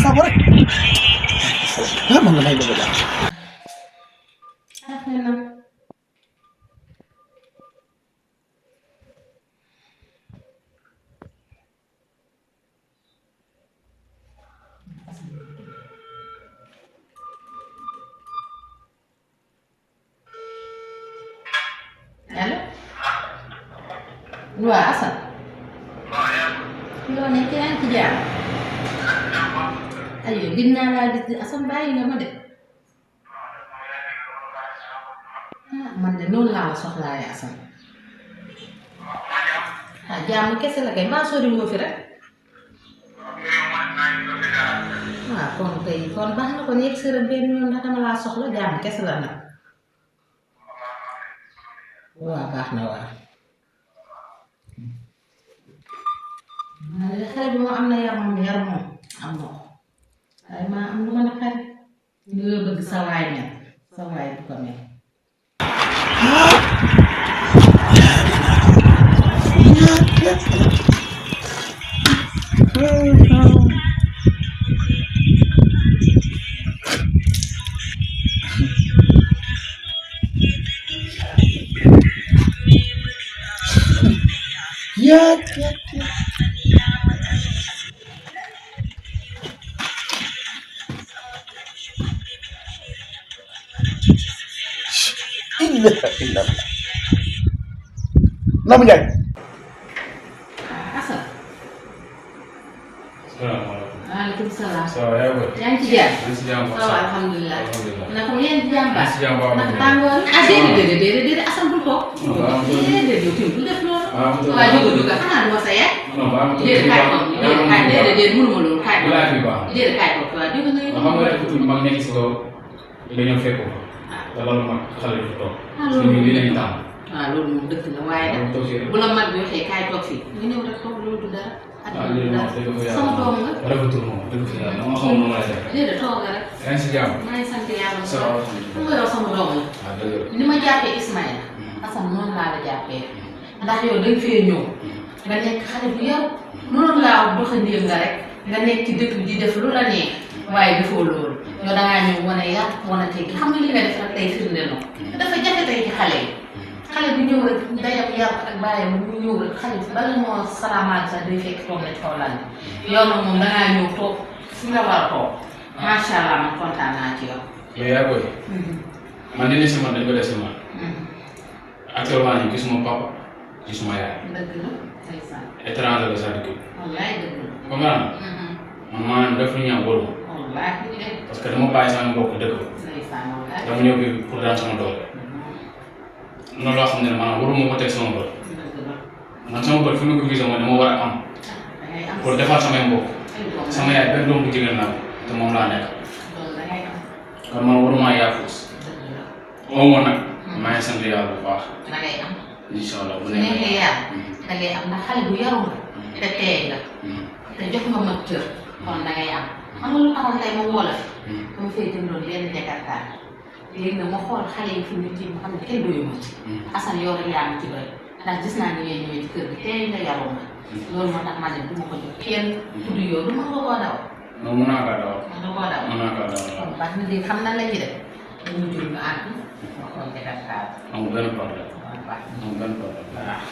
sago rek ah man la may bëgg a allo waaw Assane yoo nekk yaa ngi ci jàmm aywa gis naa laa gis di Assane bàyyi nga ma de man de noonu laa la soxlaa yaa Assane jàmm kese la kay mbaa sori moo fi rek waaw kon kay kon baax na kon yegg si rek benn yoon ndax dama laa soxla jàmm kese la nag waaw baax na waaw xale bi moo am na yar moom am na ko waaye maa am lu ma naqari li nga bëgg sa waay mel sa waay du ko mel Namu Ndiaye. Assane. salaamaaleykum. waaleykum salaam. ça va yaa ngi yaa ngi ci jàmm. yaa ngi si jàmm. ça va alhamdulilah. naka mu yéen ci jàmm yaa ngi si jàmm baax na. naka tàngoor déedéet Assane bul ko. déedéet yow tamit bul def loolu. waaw jóg xanaa du ma sa yaay. déedéet kaay ko déedéet mënuma loolu kaay ko. déedéet kaay ko waaw jóg na yow. xam nga rek tuuti mag nekk si kaw dañoo fekk ko. te loolu mag xale bi toog. parce que ñun lii lañu tàmm. waaw loolu moom dëgg la waaye nag bu la mag bi waxee kaay toog fii nga ñëw rek toog loolu du dara. sama doom nga. rafetul moom dëgg fi yàlla dama xamul noonu lay def. déedéet toog nga rek. yaa ngi si jàmm. maa ngi sant yàlla bu ça va alhamdulilah. nga yow sama doom la. waaw dëgg la. ni ma jàppee Ismaïla. Assane noonu laa la jàppee. ndax yow dañ fee ñëw. nga nekk xale bu yaru. noonu laa doxandéem nga rek. nga nekk ci dëkk bi di def lu la neex. waaye defoo loolu. yow da ngaa ñëw wane yar wane teggi xam nga li nga def rek tey firndeel na ko. dafa jafe tey ci xale yi. xale bi ñëw rek dayam yar ak bàyyam mu ñëw rek xale bi bala moo salaamaat sax day fekk toog na ci kaw lal bi yow nag moom dangaa ñëw toog fi nga war a toog macha allah man kontaan naa ci yow. mais yaa koy. man li ne si man dañ ko def si man. actuellement nii gisuma papa gisuma yaay. dëgg la ndeysaan. étranger la sax dëkk. wallaay dëgg la. comprendre man maanaam def lu ñaaw wóorul. wallaahi. parce que dama bàyyi sama mbokk dëkk ba. ndeysaan wallaahi. dama ñëw bi pour daan sama doole. noonu loo xam ne maanaam waruma ko teg sama bët. man sama bët fi ma ko gisee mooy dama war a am. pour defar samay mbokk. sama yaay benn doom bu jigéen naa te moom laa nekk. kon man waruma yaafus. oo ma nag. maa ngi sant yàlla bu baax. da ngay am. incha allah bu neexee yàlla da ngay am ndax xale bu yaru nga. te teey nga. te jox nga ma cër. kon da ngay am. xam nga lu taxoon tey ma woo la fi. dama fay jëndoon lenn jakarta. léegi nag ma xool xale yi fi ñu ci ma xam ne kenn doyu ma ci. Assane yow rek yaa ma ci doy ndax gis naa ni ngay ñëwee ci kër gi tey nga yaru nga. loolu moo tax ma ne du ma ko jox kenn. tudd yow du ma ko koo daw. non mën naa kaa dawal. du koo daw. mën naa kaa dawal waaw. kon baax na léegi xam nan la ñuy def. dañuy jur ñu ànd. ma xool jakarta. amul benn problème. waaw baax na. amul benn problème. waaw.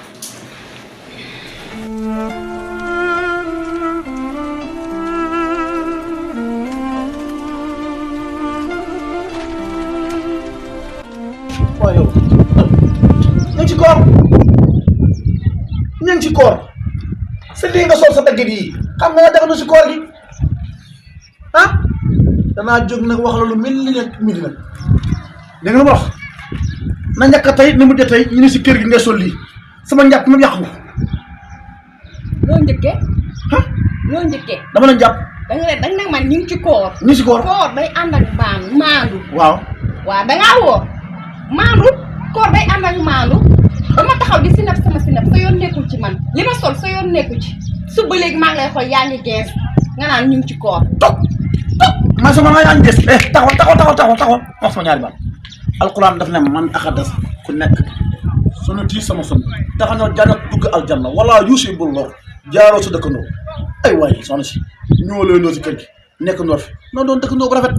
waaw yow ñu ngi ci koor ñu ngi ci koor sa lii nga sol sa daggit yi xam nga ne dafa ci koor gi ah danaa jóg nag wax la lu mel ni leen midi nag dégg nga ma wax na njëkk a tey ni mu jot tey ñu ne si kër gi ngay sol lii sama njàpp moom yàqu loo njëkkee ah loo njëkkee dama la njàpp da nga man ñu ngi ci koor ñu ngi si koor koor day ànd ak maandu waaw waaw dangaa woor maandu koor day ànd ak maandu dama taxaw di sinap sama sinap sa yoon nekkul ci man li ma sol sa yoon nekku ci suba léegi maa ngi lay xool yaa ngi gees nga naan ñu ngi ci koor toog man sama yaa ngi des taxawal wax sama ñaari baat alquran daf ne man axadas ku nekk sunnati sama sunna taxa ñoo jàngat dugg aljanna wala yuusibullah jaaroo sa dëkkandoo ay waay soxna si ñoo lay noo si kër gi nekk ndoor fi non doon dëkk ndoo bu rafet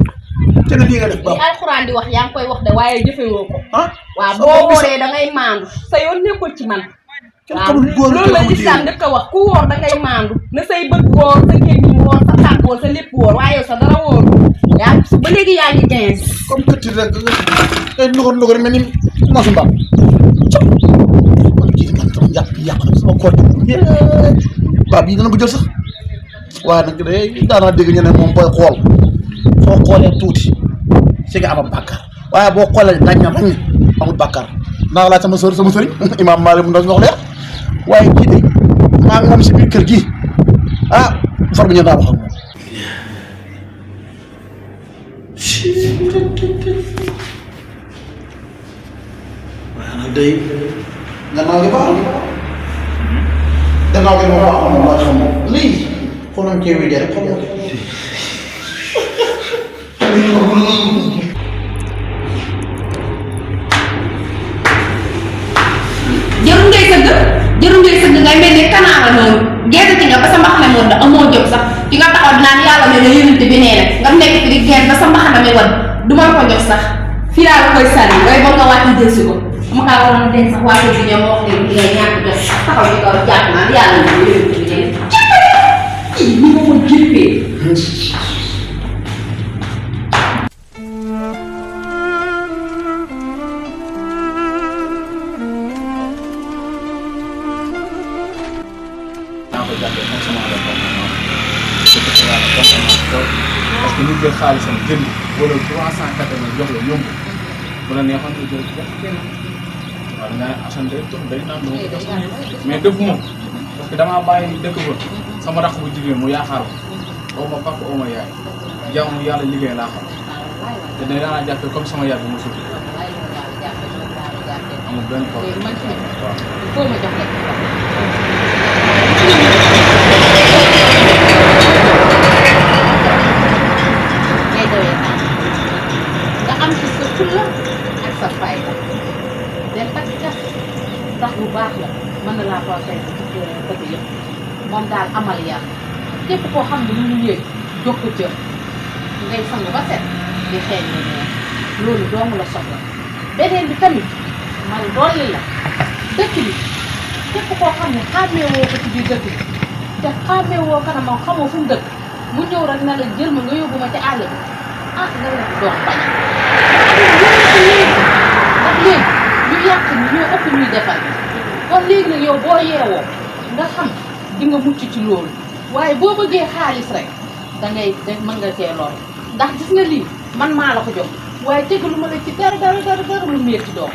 te nga lii nga def li baax alxuraan di wax yaa ngi koy wax de waaye jëfewoo ko ah waaw boo wooree da ngay maandu sa yoon nekkul ci man kenn waaw xamul góor loolu la lislaam njëkk a wax ku wóor da ngay maandu na say bët wóor sa gémmiñ wóor sa tànk wóor sa lépp wóor waaye yow sa dara wóor yaa ba léegi yaa ngi 15 comme këtti rek ay lugar rek mel ni masu mbaam man kii man sama njàpp bi yàq na sama koor baa bii dana ko jël sax waaye nag day daanaa dégg ñu ne moom booy xool soo xoolee tuuti si nga am bàkkaar waaye boo xoolee nañ na nañ amul bàkkaar naa laaj sama sëriñ imaam Maalik mu ndaw wax leer waaye kii de maa ngi moom si biir kër gii ah far bi ñu daa wax ak moom waaye nag day gannaaw gi baax gannaaw gi moom baax na moom xam moom lii xool nañ koy wéjee rek xam nga jërul ngay sëgg ngay mel ni kanaara noonu gerte ci nga ba sa mbaxana mi woon da amoo jóg sax ci nga taxaw dinaan yàlla ne la yonent bi nee na nga nekk fi di gerte ba sa mbaxana mi woon du ma la ko jox sax fii laa la koy sànni waaye boo nga wàcc jël si ko ma kaa waroon denc sax waa kër gi ñoom wax leen di ngay ñàkk jox taxaw ci kaw jàpp naan yàlla ne la yonent bi nee na kii ni ma ko jippee parce que ñu jël xaalisam jënd wala 380 jox la yomb bu la neexoon nga jël jox kenn waaw da ngaa Assane day jox day naan dama ko jox mais dëgg moom parce que damaa bàyyi dëkk ba sama rakk bu jigéen mu yaakaar ko oo ma papa oo ma yaay jaamu yàlla liggéey laa xam te dañ daan jàppee comme sama yaay bi ma suuf amul benn problème nga am ci sa fulla ak sa fayda dem takk tax bu baax la mën na laa ko fay ci bëgg yëpp moom daal amal yar képp koo xam ne lu ñu yéeg jox ko cër ngay sang ba set di xeeñ lu neex loolu doomu la soxla beneen bi tamit man dolli la dëkk bi képp koo xam ne xàmmee woo ko ci biir dëkk bi te xàmmee woo kanamam xamoo fu mu dëkk mu ñëw rek na la jël ma nga yóbbu ma ci àll bi ah nga la doon bañ ndax léegi ñu yàq ni ñoo ëpp ñuy defal kon léegi nag yow boo yeewoo nga xam di nga mucc ci loolu waaye boo bëggee xaalis rek dangay mën nga cee lool ndax gis nga lii man maa la ko jox waaye tegalu ma la ci dara lu métti doom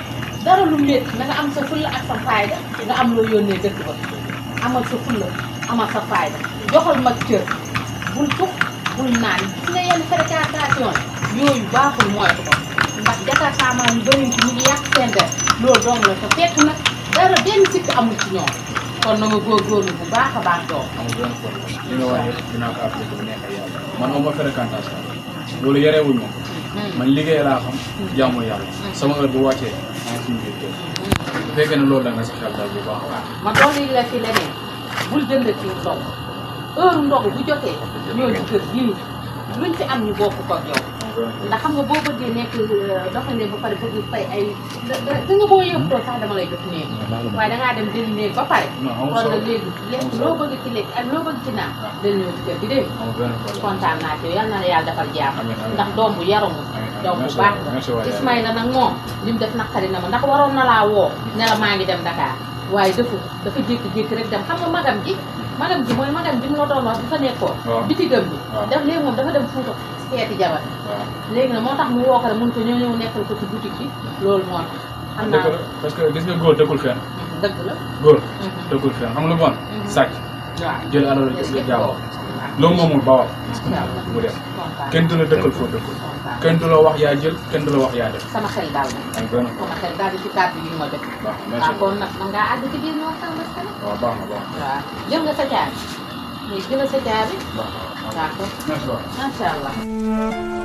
dara lu métti na nga am sa fulla ak sa fayda nga am loo yónnee dëkk ba amal sa fulla amal sa fayda joxal mag cër bul tux bul naan gis nga yenn fréquentation yooyu baaxul moytu ko ndax jakartaamaa ñu bëri ñu ngi yàq seen der loolu dong la te fekk nag dara benn sikk amul ci ñoom kon na nga góorgóorlu bu baax a baax doom amul benn problème li nga wax yëpp dinaa ko appliqué bu neexee yàlla man amoo fréquentation loolu yarewuñ ma ko man liggéey laa xam jaamu yàlla sama heure bu wàccee maa ngi suñu biir kër bu fekkee ne loolu da nga si xel daal bu baax ma dolli la ci leneen bul jënd ci ndog heure ndog bu jotee ñoo ci kër gii luñ fi am ñu bokk ko ak yow ndax xam nga boo bëggee nekk doxalee ba pare bëgg fay ay da nga boo yëpp sax dama lay def néeg waaye dangaa dem jël néeg ba pare kon la léegi lekk loo bëgg ci lekk ak loo bëgg ci naan del ñëw ci kër gi dégg kontaan naa ci yow yal na la yàlla defal jàmm ndax doom bu yarumu doom bu baax la Ismaïla nag moom li mu def naqari na ma ndax waroon na laa woo ne la maa ngi dem Dakar waaye dafa jékki-jékki rek dem xam nga magam ji mooy magam ji mu la doon wax bu fa nekkoon bitigam bi daf léegi moom dafa dem Fuuta seeti jabar léegi nag moo tax mu woo ko rek mun ko ñëw nekkal ko ci boutique bi loolu moo tax xam naa parce que gis nga góor dëkkul fenn dëgg la góor dëkkul fenn xam nga lu bon sàcc jël alal gis nga jaaw loolu moomul bawal mu dem kenn du la dëkkal foo dëkkul kenn du la wax yaa jël kenn du la wax yaa def sama xel daal na sama xel daal di ci kàddu yi ma def waaw kon nag man ngaa àgg ci biir ñu waxtaan ba sa waaw baax na baax waaw jël nga sa caabi léegi jëlal sa caabi d'accord macha allah